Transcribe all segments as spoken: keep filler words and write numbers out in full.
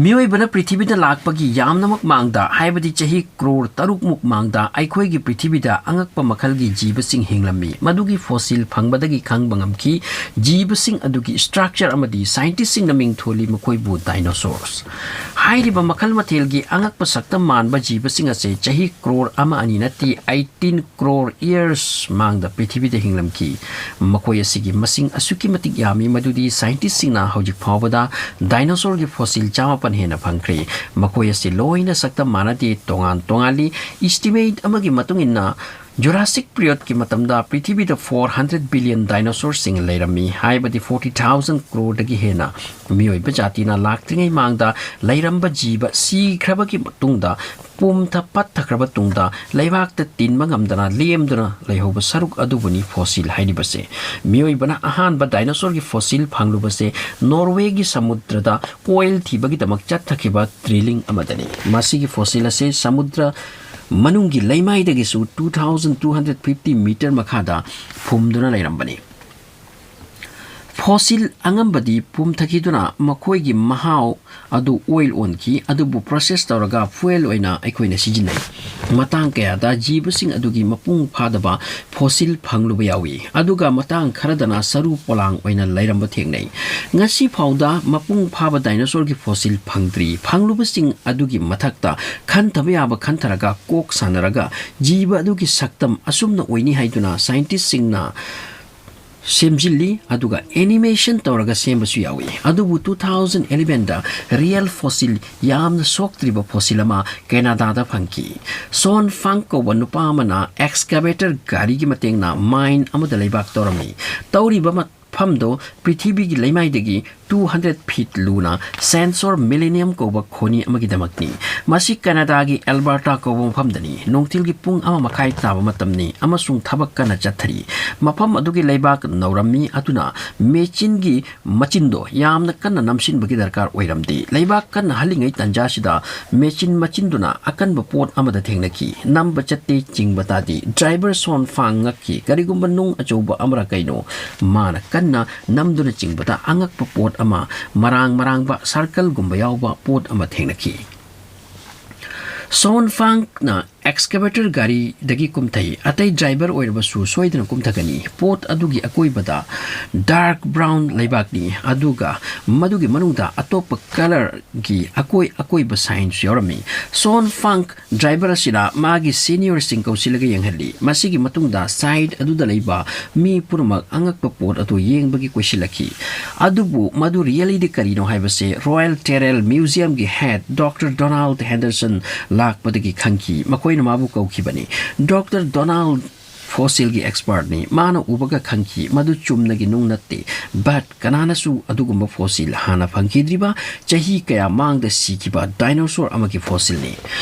ꯃꯤꯑꯣꯏꯕꯅ ꯄ꯭ꯔꯤꯊꯤꯕꯤꯗ ꯂꯥꯛꯄꯒꯤ ꯌꯥꯝꯅꯃꯛ ꯃꯥꯡꯗ, ꯍꯥꯏꯕꯗꯤ ꯆꯍꯤ ꯀ꯭ꯔꯣꯔ ꯇꯔꯨꯛꯃꯨꯛ ꯃꯥꯡꯗ, ꯑꯩꯈꯣꯏꯒꯤ ꯄ꯭ꯔꯤꯊꯤꯕꯤꯗ ꯑꯉꯛꯄ ꯃꯈꯜꯒꯤ ꯖꯤꯕꯁꯤꯡ ꯍꯤꯡꯂꯝꯃꯤ꯫ ꯃꯗꯨꯒꯤ ꯐꯣꯁꯤꯜ ꯐꯪꯕꯗꯒꯤ ꯈꯪꯕ ꯉꯝꯈꯤ꯫ ꯖꯤꯕꯁꯤꯡ ꯑꯗꯨꯒꯤ ꯁ꯭ꯇ꯭ꯔꯛꯆꯔ ꯑꯃꯗꯤ ꯁꯥꯏꯟꯇꯤꯁꯁꯤꯡꯅ ꯃꯤꯡ ꯊꯣꯜꯂꯤ, ꯃꯈꯣꯏꯕꯨ ꯗꯥꯏꯅꯣꯁꯣꯔꯁ꯫ ꯍꯥꯏꯔꯤꯕ ꯃꯈꯜ ꯃꯊꯦꯜꯒꯤ ꯑꯉꯛꯄ ꯁꯛꯇꯝ ꯃꯥꯟꯕ ꯖꯤꯕꯁꯤꯡ ꯑꯁꯤ ꯆꯍꯤ ꯀ꯭ꯔꯣꯔ ꯑꯃ ꯑꯅꯤ ꯅꯠꯇꯦ, ꯑꯩꯠꯇꯤꯟ ꯀ꯭ꯔꯣꯔ ꯏꯌꯔꯁ ꯃꯥꯡꯗ ꯄ꯭ꯔꯤꯊꯤꯕꯤꯗ ꯍꯤꯡꯂꯝꯈꯤ꯫ ꯃꯈꯣꯏ ꯑꯁꯤꯒꯤ ꯃꯁꯤꯡ ꯑꯁꯨꯛꯀꯤ ꯃꯇꯤꯛ ꯌꯥꯝꯃꯤ, ꯃꯗꯨꯗꯤ ꯁꯥꯏꯟꯇꯤꯁꯁꯤꯡꯅ ꯍꯧꯖꯤꯛ ꯐꯥꯎꯕꯗ ꯗꯥꯏꯅꯣꯁꯣꯔꯒꯤ ꯐꯣꯁꯤꯜ ꯆꯥꯃꯥꯄꯟ ꯍꯦꯟꯅ ꯐꯪꯈ꯭ꯔꯦ꯫ ꯃꯈꯣꯏ ꯑꯁꯤ ꯂꯣꯏꯅ ꯁꯛꯇꯝ ꯃꯥꯟꯅꯗꯦ, ꯇꯣꯉꯥꯟ ꯇꯣꯉꯥꯜꯂꯤ꯫ ꯏꯁꯇꯤꯃꯦꯠ ꯑꯃꯒꯤ ꯃꯇꯨꯡ ꯏꯟꯅ, ꯖꯨꯔꯥꯁꯤꯛ ꯄꯤꯔꯤꯌꯗꯀꯤ ꯃꯇꯝꯗ ꯄ꯭ꯔꯤꯊꯤꯕꯤꯗ ꯐꯣꯔ ꯍꯟꯗ꯭ꯔꯦꯠ ꯕꯤꯂꯤꯌꯟ ꯗꯥꯏꯅꯣꯁꯣꯔꯁꯤꯡ ꯂꯩꯔꯝꯃꯤ, ꯍꯥꯏꯕꯗꯤ ꯐꯣꯔꯇꯤ ꯊꯥꯎꯖꯟ ꯀ꯭ꯔꯣꯔꯗꯒꯤ ꯍꯦꯟꯅ꯫ ꯃꯤꯑꯣꯏꯕ ꯖꯥꯇꯤꯅ ꯂꯥꯛꯇ꯭ꯔꯤꯉꯩ ꯃꯥꯡꯗ ꯂꯩꯔꯝꯕ ꯖꯤꯕ ꯁꯤꯈ꯭ꯔꯕꯒꯤ ꯃꯇꯨꯡꯗ, ꯄꯨꯝꯊ ꯄꯠꯊꯈ꯭ꯔꯕ ꯇꯨꯡꯗ, ꯂꯩꯕꯥꯛꯇ ꯇꯤꯟꯕ ꯉꯝꯗꯅ ꯂꯦꯝꯗꯨꯅ ꯂꯩꯍꯧꯕ ꯁꯔꯨꯛ ꯑꯗꯨꯕꯨꯅꯤ ꯐꯣꯁꯤꯜ ꯍꯥꯏꯔꯤꯕꯁꯦ꯫ ꯃꯤꯑꯣꯏꯕꯅ ꯑꯍꯥꯟꯕ ꯗꯥꯏꯅꯣꯁꯣꯔꯒꯤ ꯐꯣꯁꯤꯜ ꯐꯪꯂꯨꯕꯁꯦ ꯅꯣꯔꯋꯦꯒꯤ ꯁꯃꯨꯗ꯭ꯔꯗ ꯑꯣꯏꯜ ꯊꯤꯕꯒꯤꯗꯃꯛ ꯆꯠꯊꯈꯤꯕ ꯗ꯭ꯔꯤꯂꯤꯡ ꯑꯃꯗꯅꯤ꯫ ꯃꯁꯤꯒꯤ ꯐꯣꯁꯤꯜ ꯑꯁꯦ ꯁꯃꯨꯗ꯭ꯔ ꯃꯅꯨꯡꯒꯤ ꯂꯩꯃꯥꯏꯗꯒꯤꯁꯨ two thousand two hundred fifty metre ꯃꯈꯥꯗ ꯐꯨꯝꯗꯨꯅ ꯂꯩꯔꯝꯕꯅꯤ꯫ ꯐꯣꯁꯤꯜ ꯑꯉꯝꯕꯗꯤ ꯄꯨꯝꯊꯈꯤꯗꯨꯅ ꯃꯈꯣꯏꯒꯤ ꯃꯍꯥꯎ ꯑꯗꯨ ꯑꯣꯏꯜ ꯑꯣꯟꯈꯤ, ꯑꯗꯨꯕꯨ ꯄ꯭ꯔꯣꯁꯦꯁ ꯇꯧꯔꯒ ꯐ꯭ꯌꯨꯑꯦꯜ ꯑꯣꯏꯅ ꯑꯩꯈꯣꯏꯅ ꯁꯤꯖꯤꯟꯅꯩ꯫ ꯃꯇꯥꯡ ꯀꯌꯥꯗ ꯖꯤꯕꯁꯤꯡ ꯑꯗꯨꯒꯤ ꯃꯄꯨꯡ ꯐꯥꯗꯕ ꯐꯣꯁꯤꯜ ꯐꯪꯂꯨꯕ ꯌꯥꯎꯏ, ꯑꯗꯨꯒ ꯃꯇꯥꯡ ꯈꯔꯗꯅ ꯁꯔꯨ ꯄꯣꯂꯥꯡ ꯑꯣꯏꯅ ꯂꯩꯔꯝꯕ ꯊꯦꯡꯅꯩ꯫ ꯉꯁꯤ ꯐꯥꯎꯗ ꯃꯄꯨꯡ ꯐꯥꯕ ꯗꯥꯏꯅꯣꯁꯣꯔꯒꯤ ꯐꯣꯁꯤꯜ ꯐꯪꯗ꯭ꯔꯤ꯫ ꯐꯪꯂꯨꯕꯁꯤꯡ ꯑꯗꯨꯒꯤ ꯃꯊꯛꯇ ꯈꯟꯊꯕ ꯌꯥꯕ ꯈꯟꯊꯔꯒ, ꯀꯣꯛ ꯁꯥꯟꯅꯔꯒ, ꯖꯤꯕ ꯑꯗꯨꯒꯤ ꯁꯛꯇꯝ ꯑꯁꯨꯝꯅ ꯑꯣꯏꯅꯤ ꯍꯥꯏꯗꯨꯅ ꯁꯥꯏꯟꯇꯤꯁꯁꯤꯡꯅ ꯁꯦꯝꯖꯤꯜꯂꯤ, ꯑꯗꯨꯒ ꯑꯦꯅꯤꯃꯦꯁꯟ ꯇꯧꯔꯒ ꯁꯦꯝꯕꯁꯨ ꯌꯥꯎꯏ꯫ ꯑꯗꯨꯕꯨ ꯇꯨ ꯊꯥꯎꯖꯟ ꯑꯦꯂꯦꯚꯦꯟꯗ ꯔꯤꯌꯦꯜ ꯐꯣꯁꯤꯜ, ꯌꯥꯝꯅ ꯁꯣꯛꯇ꯭ꯔꯤꯕ ꯐꯣꯁꯤꯜ ꯑꯃ ꯀꯦꯅꯥꯗꯥꯗ ꯐꯪꯈꯤ꯫ ꯁꯣꯟ ꯐꯥꯡ ꯀꯧꯕ ꯅꯨꯄꯥ ꯑꯃꯅ ꯑꯦꯛꯁꯀꯥꯚꯦꯇꯔ ꯒꯥꯔꯤꯒꯤ ꯃꯇꯦꯡꯅ ꯃꯥꯏꯟ ꯑꯃꯗ ꯂꯩꯕꯥꯛ ꯇꯧꯔꯝꯃꯤ꯫ ꯇꯧꯔꯤꯕ ꯃꯐꯝꯗꯣ ꯄ꯭ꯔꯤꯊꯤꯕꯤꯒꯤ ꯂꯩꯃꯥꯏꯗꯒꯤ ꯇꯨ ꯍꯟꯗ꯭ꯔꯦꯠ ꯐꯤꯠ ꯂꯨꯅ ꯁꯦꯟꯁꯣꯔ ꯃꯤꯂꯦꯅꯤꯌꯝ ꯀꯧꯕ ꯈꯣꯅꯤ ꯑꯃꯒꯤꯗꯃꯛꯅꯤ꯫ ꯃꯁꯤ ꯀꯦꯅꯥꯗꯥꯒꯤ ꯑꯦꯜꯕꯔꯇꯥ ꯀꯧꯕ ꯃꯐꯝꯗꯅꯤ꯫ ꯅꯨꯡꯊꯤꯜꯒꯤ ꯄꯨꯡ ꯑꯃ ꯃꯈꯥꯏ ꯇꯥꯕ ꯃꯇꯝꯅꯤ ꯑꯃꯁꯨꯡ ꯊꯕꯛ ꯀꯟꯅ ꯆꯠꯊꯔꯤ꯫ ꯃꯐꯝ ꯑꯗꯨꯒꯤ ꯂꯩꯕꯥꯛ ꯅꯧꯔꯝꯃꯤ, ꯑꯗꯨꯅ ꯃꯦꯆꯤꯟꯒꯤ ꯃꯆꯤꯟꯗꯣ ꯌꯥꯝꯅ ꯀꯟꯅ ꯅꯝꯁꯤꯟꯕꯒꯤ ꯗꯔꯀꯥꯔ ꯑꯣꯏꯔꯝꯗꯦ꯫ ꯂꯩꯕꯥꯛ ꯀꯟꯅ ꯍꯜꯂꯤꯉꯩ ꯇꯥꯟꯖꯥꯁꯤꯗ ꯃꯦꯆꯤꯟ ꯃꯆꯤꯟꯗꯨꯅ ꯑꯀꯟꯕ ꯄꯣꯠ ꯑꯃꯗ ꯊꯦꯡꯅꯈꯤ꯫ ꯅꯝꯕ ꯆꯠꯇꯦ, ꯆꯤꯡꯕ ꯇꯥꯗꯦ꯫ ꯗ꯭ꯔꯥꯏꯚꯔ ꯁꯣꯟ ꯐꯥꯡ ꯉꯛꯈꯤ꯫ ꯀꯔꯤꯒꯨꯝꯕ ꯅꯨꯡ ꯑꯆꯧꯕ ꯑꯃꯔ ꯀꯩꯅꯣ꯫ ꯃꯥꯅ ꯀꯟꯅ ꯅꯝꯗꯨꯅ ꯆꯤꯡꯕꯗ ꯑꯉꯛꯄ ꯄꯣꯠ ꯑꯃ, ꯃꯔꯥꯡ ꯃꯔꯥꯡꯕ circleꯒꯨꯝꯕ ꯌꯥꯎꯕ ꯄꯣꯠ ꯑꯃ ꯊꯦꯡꯅꯈꯤ꯫ ꯁꯣꯟ ꯐꯥꯡꯅ excavator ꯒꯥꯔꯤꯗꯒꯤ ꯀꯨꯝꯊꯩ꯫ ꯑꯇꯩ driver ꯑꯣꯏꯔꯕꯁꯨ ꯁꯣꯏꯗꯅ ꯀꯨꯝꯊꯒꯅꯤ꯫ ꯄꯣꯠ ꯑꯗꯨꯒꯤ ꯑꯀꯣꯏꯕꯗ dark brown ꯂꯩꯕꯥꯛꯅꯤ, ꯑꯗꯨꯒ ꯃꯗꯨꯒꯤ ꯃꯅꯨꯡꯗ ꯑꯇꯣꯞꯄ colourꯒꯤ ꯑꯀꯣꯏ ꯑꯀꯣꯏꯕ signꯁꯨ ꯌꯥꯎꯔꯝꯃꯤ꯫ ꯁꯣꯟ ꯐꯥꯡ driver ꯑꯁꯤꯅ ꯃꯥꯒꯤ seniorꯁꯤꯡ ꯀꯧꯁꯤꯜꯂꯒ ꯌꯦꯡꯍꯜꯂꯤ꯫ ꯃꯁꯤꯒꯤ ꯃꯇꯨꯡꯗ site ꯑꯗꯨꯗ ꯂꯩꯕ ꯃꯤ ꯄꯨꯝꯅꯃꯛ ꯑꯉꯛꯄ ꯄꯣꯠ ꯑꯗꯨ ꯌꯦꯡꯕꯒꯤ ꯀꯣꯏꯁꯤꯜꯂꯛꯈꯤ꯫ ꯑꯗꯨꯕꯨ ꯃꯗꯨ reallyꯗꯤ ꯀꯔꯤꯅꯣ ꯍꯥꯏꯕꯁꯤ Royal Tyrrell Museumꯒꯤ head Doctor Donald Henderson ꯂꯥꯛꯄꯗꯒꯤ ꯈꯪꯈꯤ꯫ ꯃꯈꯣꯏꯅ ꯃꯥꯕꯨ ꯀꯧꯈꯤꯕꯅꯤ꯫ Doctor Donald fossilꯒꯤ expertꯅꯤ꯫ ꯃꯥꯅ ꯎꯕꯒ ꯈꯪꯈꯤ, ꯃꯗꯨ ꯆꯨꯝꯅꯒꯤ ꯅꯨꯡ ꯅꯠꯇꯦ꯫ But ꯀꯅꯥꯅꯁꯨ ꯑꯗꯨꯒꯨꯝꯕ fossil ꯍꯥꯟꯅ ꯐꯪꯈꯤꯗ꯭ꯔꯤꯕ, ꯆꯍꯤ ꯀꯌꯥ ꯃꯥꯡꯗ ꯁꯤꯈꯤꯕ dinosaur ꯑꯃꯒꯤ fossilꯅꯤ꯫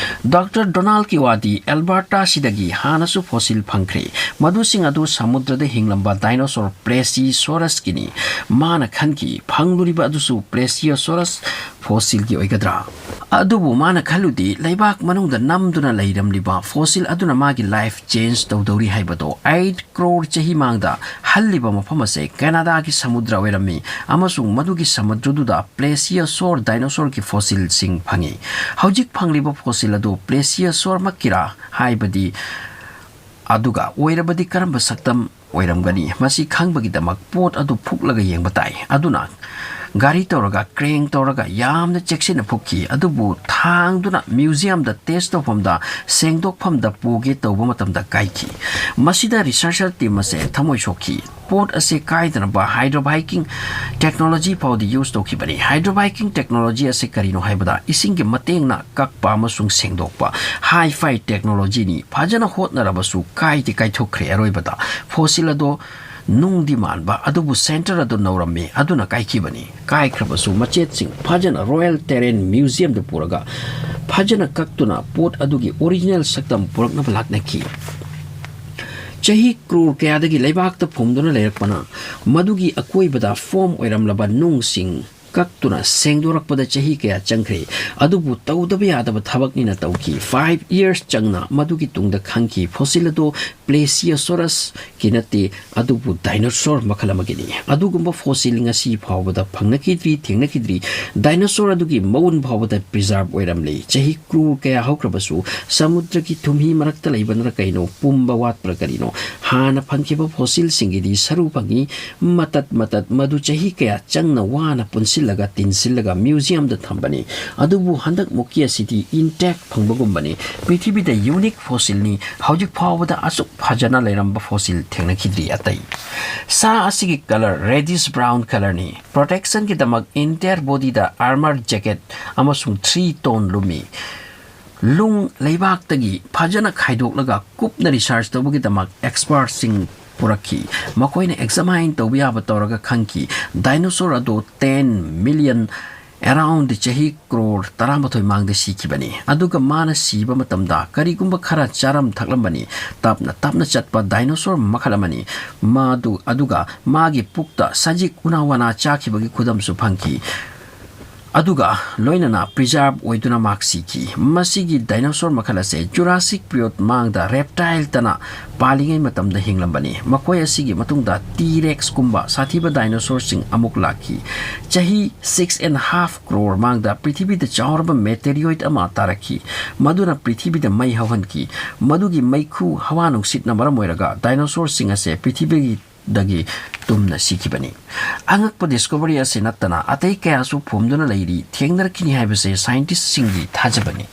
Doctor Donaldꯀꯤ ꯋꯥꯗꯤ Albertaꯁꯤꯗꯒꯤ ꯍꯥꯟꯅꯁꯨ fossil ꯐꯪꯈ꯭ꯔꯦ꯫ ꯃꯗꯨꯁꯤꯡ ꯑꯗꯨ ꯁꯃꯨꯗ꯭ꯔꯗ ꯍꯤꯡꯂꯝꯕ dinosaur Plesiosaurusꯀꯤꯅꯤ꯫ ꯃꯥꯅ ꯈꯟꯈꯤ, ꯐꯪꯂꯨꯔꯤꯕ ꯑꯗꯨꯁꯨ Plesiosaurus fossilꯒꯤ ꯑꯣꯏꯒꯗ꯭ꯔꯥ? ꯑꯗꯨꯕꯨ ꯃꯥꯅ ꯈꯜꯂꯨꯗꯤ, ꯂꯩꯕꯥꯛ ꯃꯅꯨꯡꯗ ꯅꯝꯗꯨꯅ ꯂꯩꯔꯝꯂꯤꯕ fossil ꯑꯗꯨꯅ ꯃꯥꯒꯤ life change ꯇꯧꯗꯧꯔꯤ ꯍꯥꯏꯕꯗꯣ꯫ Eight crore ꯆꯍꯤ ꯃꯥꯡꯗ ꯍꯜꯂꯤꯕ ꯃꯐꯝ ꯑꯁꯦ Canadaꯒꯤ ꯁꯃꯨꯗ꯭ꯔ ꯑꯣꯏꯔꯝꯃꯤ, ꯑꯃꯁꯨꯡ ꯃꯗꯨꯒꯤ ꯁꯃꯨꯗ꯭ꯔꯗꯨꯗ Plesiosaur dinosaurꯒꯤ fossilꯁꯤꯡ ꯐꯪꯉꯤ꯫ ꯍꯧꯖꯤꯛ ꯐꯪꯂꯤꯕ fossil ꯑꯗꯨ Plesiosaurꯃꯛꯀꯤꯔꯥ ꯍꯥꯏꯕꯗꯤ, ꯑꯗꯨꯒ ꯑꯣꯏꯔꯕꯗꯤ ꯀꯔꯝꯕ ꯁꯛꯇꯝ ꯑꯣꯏꯔꯝꯒꯅꯤ? ꯃꯁꯤ ꯈꯪꯕꯒꯤꯗꯃꯛ ꯄꯣꯠ ꯑꯗꯨ ꯐꯨꯛꯂꯒ ꯌꯦꯡꯕ ꯇꯥꯏ꯫ ꯑꯗꯨꯅ ꯒꯥꯔꯤ ꯇꯧꯔꯒ, crane ꯇꯧꯔꯒ ꯌꯥꯝꯅ ꯆꯦꯛꯁꯤꯟꯅ ꯐꯨꯛꯈꯤ꯫ ꯑꯗꯨꯕꯨ ꯊꯥꯡꯗꯨꯅ museumꯗ test ꯇꯧꯐꯝꯗ, ꯁꯦꯡꯗꯣꯛꯐꯝꯗ ꯄꯨꯒꯦ ꯇꯧꯕ ꯃꯇꯝꯗ ꯀꯥꯏꯈꯤ꯫ ꯃꯁꯤꯗ researcher team ꯑꯁꯦ ꯊꯃꯣꯏ ꯁꯣꯛꯈꯤ꯫ ꯄꯣꯠ ꯑꯁꯤ ꯀꯥꯏꯗꯅꯕ hydrobaking technology ꯐꯥꯎꯗꯤ use ꯇꯧꯈꯤꯕꯅꯤ꯫ Hydrobaking technology ꯑꯁꯤ ꯀꯔꯤꯅꯣ ꯍꯥꯏꯕꯗ, ꯏꯁꯤꯡꯒꯤ ꯃꯇꯦꯡꯅ ꯀꯛꯄ ꯑꯃꯁꯨꯡ ꯁꯦꯡꯗꯣꯛꯄ hi-fi technologyꯅꯤ꯫ ꯐꯖꯅ ꯍꯣꯠꯅꯔꯕꯁꯨ ꯀꯥꯏꯗꯤ ꯀꯥꯏꯊꯣꯛꯈ꯭ꯔꯦ꯫ ꯑꯔꯣꯏꯕꯗ fossil ꯑꯗꯣ ꯅꯨꯡꯗꯤ ꯃꯥꯟꯕ, ꯑꯗꯨꯕꯨ centre ꯑꯗꯨ ꯅꯧꯔꯝꯃꯤ, ꯑꯗꯨꯅ ꯀꯥꯏꯈꯤꯕꯅꯤ꯫ ꯀꯥꯏꯈ꯭ꯔꯕꯁꯨ ꯃꯆꯦꯠꯁꯤꯡ ꯐꯖꯅ Royal Tyrrell Museumꯗ ꯄꯨꯔꯒ ꯐꯖꯅ ꯀꯛꯇꯨꯅ ꯄꯣꯠ ꯑꯗꯨꯒꯤ original ꯁꯛꯇꯝ ꯄꯨꯔꯛꯅꯕ ꯂꯥꯛꯅꯈꯤ꯫ ꯆꯍꯤ crore ꯀꯌꯥꯗꯒꯤ ꯂꯩꯕꯥꯛꯇ ꯐꯨꯝꯗꯨꯅ ꯂꯩꯔꯛꯄꯅ ꯃꯗꯨꯒꯤ ꯑꯀꯣꯏꯕꯗ form ꯑꯣꯏꯔꯝꯂꯕ ꯅꯨꯡꯁꯤꯡ ꯀꯛꯇꯨꯅ ꯁꯦꯡꯗꯣꯔꯛꯄꯗ ꯆꯍꯤ ꯀꯌꯥ ꯆꯪꯈ꯭ꯔꯦ꯫ ꯑꯗꯨꯕꯨ ꯇꯧꯗꯕ ꯌꯥꯗꯕ ꯊꯕꯛꯅꯤꯅ ꯇꯧꯈꯤ꯫ Five years ꯆꯪꯅ ꯃꯗꯨꯒꯤ ꯇꯨꯡꯗ ꯈꯪꯈꯤ, fossil ꯑꯗꯨ Plesiosauruski ꯅꯠꯇꯦ, ꯑꯗꯨꯕꯨ dinosaur ꯃꯈꯜ ꯑꯃꯒꯤꯅꯤ꯫ ꯑꯗꯨꯒꯨꯝꯕ fossil ꯉꯁꯤ ꯐꯥꯎꯕꯗ ꯐꯪꯅꯈꯤꯗ꯭ꯔꯤ, ꯊꯦꯡꯅꯈꯤꯗ꯭ꯔꯤ꯫ Dinosaur ꯑꯗꯨꯒꯤ ꯃꯎꯟ ꯐꯥꯎꯕꯗ preserve ꯑꯣꯏꯔꯝꯂꯤ꯫ ꯆꯍꯤ crore ꯀꯌꯥ ꯍꯧꯈ꯭ꯔꯕꯁꯨ ꯁꯃꯨꯗ꯭ꯔꯒꯤ ꯊꯨꯝꯍꯤ ꯃꯔꯛꯇ ꯂꯩꯕꯅꯔ ꯀꯩꯅꯣ, ꯄꯨꯝꯕ ꯋꯥꯠꯄ꯭ꯔꯥ ꯀꯔꯤꯅꯣ, ꯍꯥꯟꯅ ꯐꯪꯈꯤꯕ fossil ꯁꯤꯡꯒꯤꯗꯤ ꯁꯔꯨ ꯐꯪꯏ, ꯃꯇꯠ ꯃꯇꯠ, ꯃꯗꯨ ꯆꯍꯤ ꯀꯌꯥ ꯆꯪꯅ ꯋꯥꯅ ꯄꯨꯟꯁꯤꯜꯂꯒ ꯇꯤꯟꯁꯤꯜꯂꯒ museum ꯗ ꯊꯝꯕꯅꯤ꯫ ꯑꯗꯨꯕꯨ ꯍꯟꯗꯛ ꯃꯨꯛꯀꯤ ꯑꯁꯤꯗꯤ intact ꯐꯪꯕꯒꯨꯝꯕꯅꯤ꯫ ꯄ꯭ꯔꯤꯊꯤꯕꯤꯗ unique fossil ꯅꯤ꯫ ꯍꯧꯖꯤꯛ ꯐꯥꯎꯕꯗ ꯑꯁꯨꯛ ꯐꯖꯅ ꯂꯩꯔꯝꯕ fossil ꯊꯦꯡꯅꯈꯤꯗ꯭ꯔꯤ ꯑꯇꯩ꯫ ꯁꯥ ꯑꯁꯤꯒꯤ colour reddish brown colour ꯅꯤ꯫ Protection ꯒꯤꯗꯃꯛ entire body ꯗ armor jacket ꯑꯃꯁꯨꯡ three ton ꯂꯨꯝꯃꯤ꯫ ꯂꯨꯡ ꯂꯩꯕꯥꯛꯇꯒꯤ ꯐꯖꯅ ꯈꯥꯏꯗꯣꯛꯂꯒ ꯀꯨꯞꯅ research ꯇꯧꯕꯒꯤꯗꯃꯛ expert ꯁꯤꯡ ꯄꯨꯔꯛꯈꯤ꯫ ꯃꯈꯣꯏꯅ examine ꯇꯧꯕ ꯌꯥꯕ ꯇꯧꯔꯒ ꯈꯪꯈꯤ, dinosaur ꯑꯗꯨ ten million, around ꯆꯍꯤ crore ꯇꯔꯥꯃꯥꯊꯣꯏ ꯃꯥꯡꯗ ꯁꯤꯈꯤꯕꯅꯤ꯫ ꯑꯗꯨꯒ ꯃꯥꯅ ꯁꯤꯕ ꯃꯇꯝꯗ ꯀꯔꯤꯒꯨꯝꯕ ꯈꯔ ꯆꯥꯔꯝ ꯊꯛꯂꯝꯕꯅꯤ꯫ ꯇꯞꯅ ꯇꯞꯅ ꯆꯠꯄ dinosaur ꯃꯈꯜ ꯑꯃꯅꯤ꯫ ꯃꯥꯗꯨ, ꯑꯗꯨꯒ ꯃꯥꯒꯤ ꯄꯨꯛꯇ ꯁꯖꯤꯛ ꯎꯅꯥ ꯋꯥꯅꯥ ꯆꯥꯈꯤꯕꯒꯤ ꯈꯨꯗꯝꯁꯨ ꯐꯪꯈꯤ꯫ ꯑꯗꯨꯒ ꯂꯣꯏꯅꯅ preserve ꯑꯣꯏꯗꯨꯅ ꯃꯍꯥꯛ ꯁꯤꯈꯤ꯫ ꯃꯁꯤꯒꯤ dinosaur ꯃꯈꯜ ꯑꯁꯦ Jurassic period ꯃꯥꯡꯗ reptile ꯇꯅ ꯄꯥꯜꯂꯤꯉꯩ ꯃꯇꯝꯗ ꯍꯤꯡꯂꯝꯕꯅꯤ꯫ ꯃꯈꯣꯏ ꯑꯁꯤꯒꯤ ꯃꯇꯨꯡꯗ T-Rex ꯀꯨꯝꯕ ꯁꯥꯊꯤꯕ dinosaur ꯁꯤꯡ ꯑꯃꯨꯛ ꯂꯥꯛꯈꯤ꯫ ꯆꯍꯤ six and half crore ꯃꯥꯡꯗ ꯄ꯭ꯔꯤꯊꯤꯕꯤꯗ ꯆꯥꯎꯔꯕ meteoroid ꯑꯃ ꯇꯥꯔꯛꯈꯤ, ꯃꯗꯨꯅ ꯄ꯭ꯔꯤꯊꯤꯕꯤꯗ ꯃꯩ ꯍꯧꯍꯟꯈꯤ꯫ ꯃꯗꯨꯒꯤ ꯃꯩꯈꯨ ꯍꯋꯥ ꯅꯨꯡꯁꯤꯠꯅ ꯃꯔꯝ ꯑꯣꯏꯔꯒ dinosaur ꯁꯤꯡ ꯑꯁꯦ ꯄ꯭ꯔꯤꯊꯤꯕꯤꯗꯒꯤ ꯇꯨꯝꯅ ꯁꯤꯈꯤꯕꯅꯤ꯫ ꯑꯉꯛꯄ discovery ꯑꯁꯤ ꯅꯠꯇꯅ ꯑꯇꯩ ꯀꯌꯥꯁꯨ ꯐꯨꯝꯗꯨꯅ ꯂꯩꯔꯤ, ꯊꯦꯡꯅꯔꯛꯈꯤꯅꯤ ꯍꯥꯏꯕꯁꯦ scientist ꯁꯤꯡꯒꯤ ꯊꯥꯖꯕꯅꯤ꯫